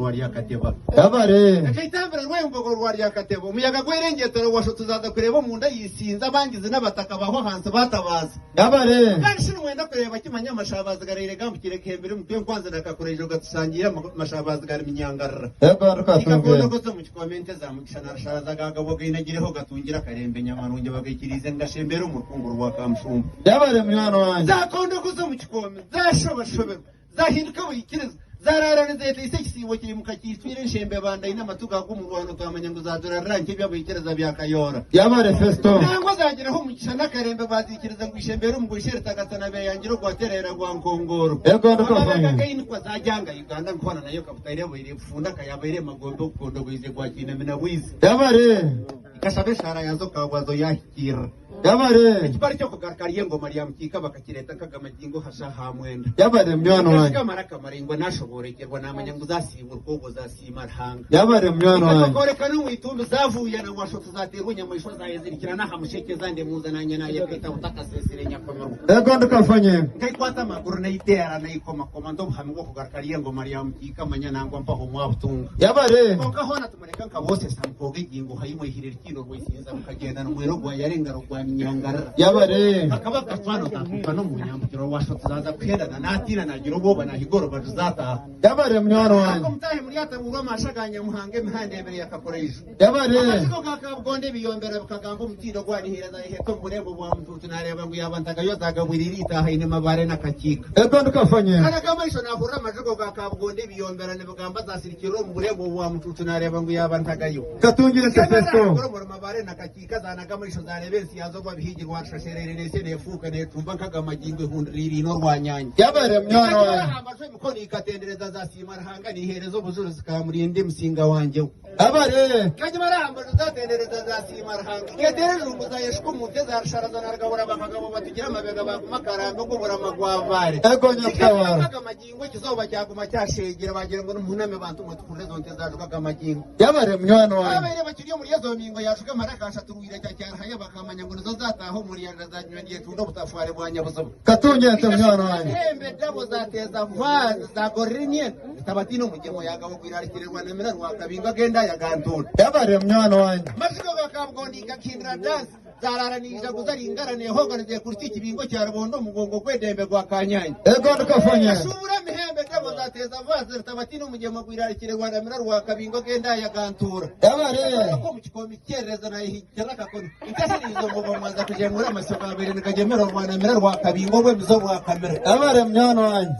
rwa Ryakateba. Yabare. Ekaitambira Rwembogo rwa Ryakateba. Omuyaga gwerengyetera washo tuzaza kureeba omunda yisinze abangizi n'abataka baho ahansi batabaaza. Yabare. Kandi shi nimwenda kureeba ki manya amashabazi garaire gambukire kembire omutwe enkwanzi na kakuraijo gatushangiire amashabazi gari minyangarara. Yego ndukatunge. Ikakondogoza omu kikome ente za Mugisha na Rusharaza gagabwa gainagireho gatungira akarembe Nyamarungi bagaikiriize nigashembera omu rukungu rwa Kamushumba. Yabare munywani wangye. Zakondogoza omu kikome zashobashoberwa Zahinduka bwikiriza, zaraara nizeeteisa ekisiibo kyaimuka kiitwire enshembe bandaine amatu gaago omu rwano twamanya ngu zaadurarira nk'eby'abwikiriza bya Kayoora. Yabare Festo. Nangwa zaagiraho omugisha n'akarembe baaziikiriza ngu eishembe erimu gwishe ritagasa na beeyangire ogwa Tereera gwa Nkongooro. Ego ndiko Amabega fanya. gainikwa zaagyanga Uganda ngu hoona nayo kabutaire ebaire ebufunda kayabaire emagombe okukondogoize gwa Kiinami na Bwizi. Yabare. Ikashaba eshaara yaazo kabwazo yaahikiirira. Yabare. Ekibari ky'okugaruka ari engoma rya Mukiika bakakireeta nk'agamagingo ha shaaha ha mwenda. Yabare munywani wange. Kamara kamaraingwa nashoborekerwa namanya ngu zasiiburwa obwo zasiima Ruhanga. Yabare munywani wange. Ikakoreka n'omwitumbi zavuya na washo tuzaterwa enyamaishwa zayezirikira n'aha musheke zande muza nanye nayekaita butakasesire nyakomerwa. Ego ndikafanye. Nkaikwata amaguru naiteera naikomakoma ndobuhame bw'okugaruka ari engoma rya Mukiika manya nangwa mpaho mwabutunga. Yabare. Konka hoona tumureka nkabosesa mukooga egingo haimwe ihire rikiino rwaisinza mukagenda nomwero gwa yarengaro gwa minyangarara. Yabare. Akaba gatwano takuka no mu nyambukiro washo tuzaza kuhendana natina nagira obwoba nahigoro bajuzataha. Yabare munywani wange. Omutahe muri ataburwa amasha ga Nyamuhanga emihanda ebiri yakakora ijo. Yabare. Amazigo ga Kabgonde ebiyombera bikagamba omutindo gwanihira zaheta omuburembo bwa mututu nareeba ngu yaba ntagayo zagabwirira itaha ine mabare n'akakiika. Ego ndikafanye. Karaga amaisho nahurira amazigo ga Kabgonde ebiyombera nibigamba zasirikirira omu burembo bwa mututu nareeba ngu yaba ntagayo. Katungire Festo. Goromoro mabare n'akakiika zanaga amaisho zareba ensi yazo gwabihigirwa rushasherere nese nefuuka netumba nk'agamagingo ehundira iriino rwanyanya. Yabare munywani wange. Amajwi emikono ikatendereza zasiima Ruhanga niheereza obujulizi kamurinda emusinga wangye. Yabare. Kanyuma arahamba zatendereza zasiima Ruhanga. Iketere ejungu zayeshuka omu nte zarusharaza narugabura bakagabo batugira amabega baguma akaranga ogw'oburama gwavaare. Ego nyakutabara. Amagingo ekizoba kyaguma kyashegira bagira ngu nimuhuname bantu mwe tukurire ezo nte zajukaga amagingo. Yabare munywani wange. Abaire bakiri omuri ezo mingo yashuka amaraka ashaturwire kyakyarahaya bakamanya ngu nizo zataha omuri yarira zanywa ndyetunda obutafware bwa nyabuzibu. Katungire ente munywani wange. Hembe dabo zateza vazi zagorera emyenda tabatine omugemo yagabo gwirarikirwa namira rwakabinga genda yagantura. Yabare munywani wange. Mazigo gakabgondi gakindira dance zarara nijaguza ringara nehoga nize kurita ikibingo kya rubondo omugongo gwedembe gwa kanyanya. Ego ndikafanye. Shubura mihembe dabo zateza vazi tabatine omugemo gwirarikirwa namira rwakabingo genda yagantura. Yabare. Ko mu kikomi kyereza nayihikira akakoni. Itasirizo ngo bamwaza kujemura amasoko abiri nikagemera rwanamira rwakabingo bwemizo bwakamera. Yabare munywani wange.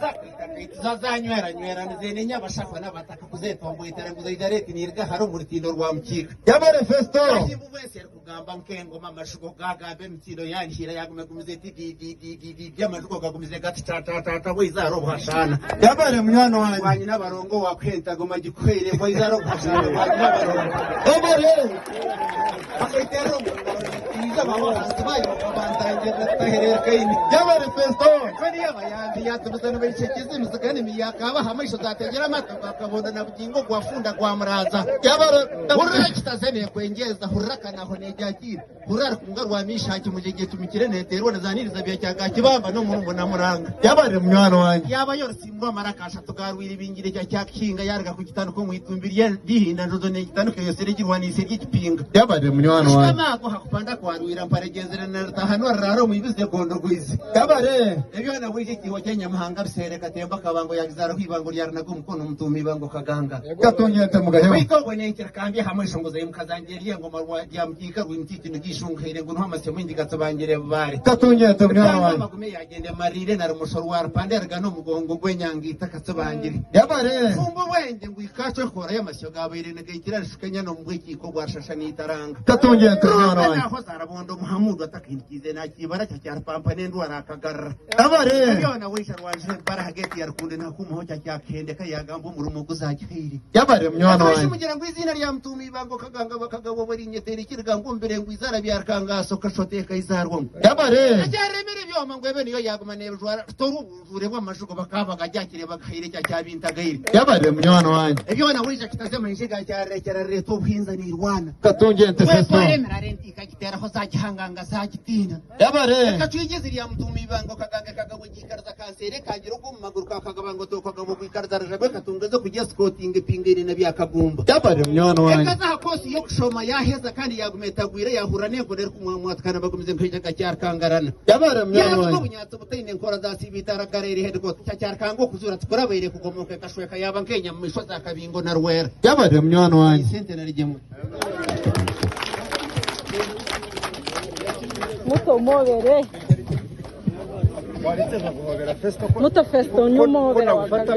Zazanywera nywera nizene nyabashakwa n'abataka kuzetomboitera nguzo idareti nirga hari umuritindo rwa mukika. Yabare Festo. Kahimbu wese ari kugamba nkengoma amashuko gagamba emitindo yanhira yagumegumize ti di di di di di by'amashuko gagumize gati ta ta ta ta wizaro buhashana. Yabare munywani wange. Wanyina barongo wakwenta goma gikwere wizaro buhashana wanyina barongo. Yabare. Bakaitera iza baba hansi bayo bakabantangira tahererekaine. Yabare Festo. Kwani abayambi yatubuza n'abayicekeza imizigane miyakaba hamaisho zategera amata bakabona na bugingo gwafunda gwa muraza. Yabare. Hurira kitazene kwengeza hurira kanaho nejakira hurira rukunga rwa mishaki mujege tumikire neterwa nazaniriza bya kibamba no murumbu na muranga. Yabare munywani wange. Yaba yorosimbwa marakasha tugarwira ibingire cya cyakinga yarga ku gitano ko mwitumbiriye dihinda njozo ne gitano ko yose rigirwanise ry'igipinga. Yabare munywani wange. Shikamago hakupanda kwarwira mparegenzera na rutahano raro mwibize gondo gwizi. Yabare. Ebyo na bwije kiho cya Nyamuhanga bisere katemba kabango yagizara kwibango ryaranaga umukono mutumi ibango kaganga. Katungire ente mugaheho. Wiko bwenekera kambi hamwe shongoza imukazangeriye ngoma rwa ryamukika rwimtiki nigishungaire ngo ntuhamase mwindi gatsabangire bare. Katungire ente munywani wange. Magume yagende marire na rumusoro wa rupande rugano mugongo gwenyangita katsabangire. Yabare. Fumbo wenge ngo ikacwe kora y'amasyo gabaire nagayikira rishukanya no mbwekiko gwa shasha nitaranga. Katungire ente munywani wange. Naho zarabondo Muhamudu atakindikize nakibara cya cyarpampa n'endwara akagarra. Yabare. Byona wisha rwaje barahageti yarukunde nakumuho cya cyakendeka yagamba umurumo guzakihiri. Yabare munywani wange. Mugira ngo izina rya mutumi ibango kaganga bakagabo bari nyetera ikirga ngo mbere ngo izara byarkangaso kashoteka izarwo. Yabare. Acyaremere byoma ngo ebe niyo yaguma nebjwara toru ubujure bw'amashuko bakabaga jakire bakahire cya cyabintagaire. Yabare munywani wange. Ebyo na wisha kitazema inshiga cyarekera leta obuhinza nirwana. Katungire ente Festo. Wetwaremera renti ikagiteraho zakihanganga zagitina. Yabare. Katwigeze rya mutumi ibango kaganga kagabo gikarza kansere kagira ubwo mu maguru Akagaba akagaba ngu otokagaba ogwikariza rujagwe ekatunga ez'okugyesikotinga epingaine na byakagumba. Yabare munywani wange. Ekaza aha koosi y'okushoma yaheza kandi yaguma etagwire yahurira n'enkoni erikumwamwatukana bagumize nkaija nkakyarikangarana. Yabare munywani Yavuga wange. obunyatsi butaine nkora zasiiba itaara eri headquarter kyakyarikanga okuzuura tikurabaire kugomoka ekashweka yaaba nk'enyamaishwa za Kabingo na Rwera. Yabare munywani wange. Sente narigyemwe. Muto mobere. Muto Festo nyumobere wakaze.